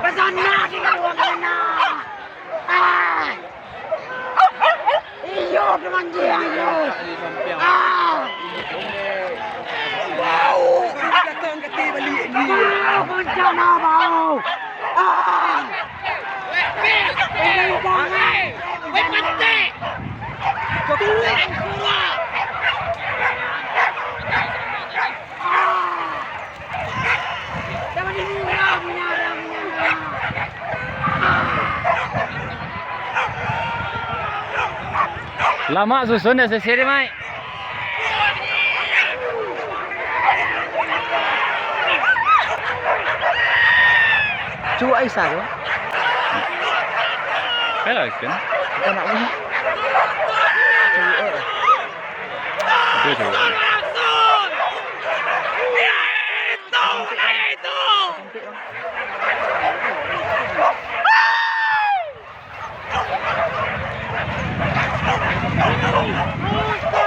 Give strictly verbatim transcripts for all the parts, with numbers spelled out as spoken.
Basana di ruang sana. Ah! Iyo, tu manjiang, iyo. Ah! Bau! Datang kati balik ni. Bau, bencana bau. Ah! Bencana. Tuan Kurang. Lamak susun dah sisir, Mai. Cubo Aisyah tu. Kayak kan? Bukan nak punya. Cubo, eh. Itu cubo.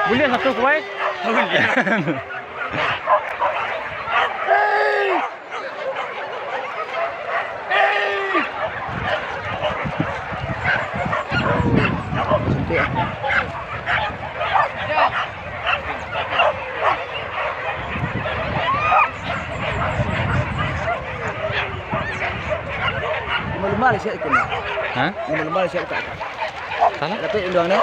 Buliah satu kuai? Buliah. Lumba-lumba lah siap tu. Ha? Lumba-lumba lah siap tak? Salah? Tapi undang ni.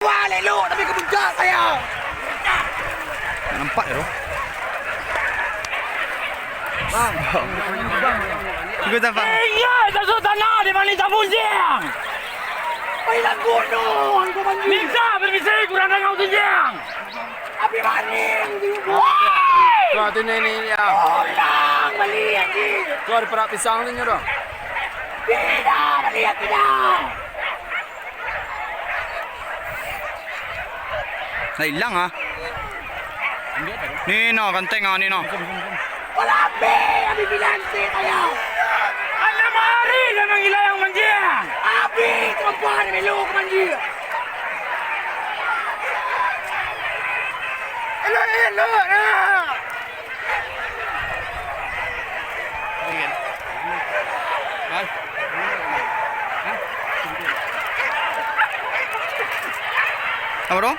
Wah, elok tapi ka puncak saya. Nampak ya, bro? Bang. Ikut apa? Iya, masuk tanah di mana Sabunjang. Pailah gunung, aku manjing. Minta permisi kurang dengar Sabunjang. Abi maning di Woi! Tuh, tuh, nih, nih, ya. Pulang balik, anjing. Tuh, ada perak pisang tuh, nyo, tuh. Tidak, balik, tidak. Lah ilang ah. Ni no, ganteng ah, ni no. Walah, abih, abih bilang si kayo. Anam hari dah manghilang manjiang. Abih, terompah ni melu ka manjiang. Elok, elok, elok. Apa tu?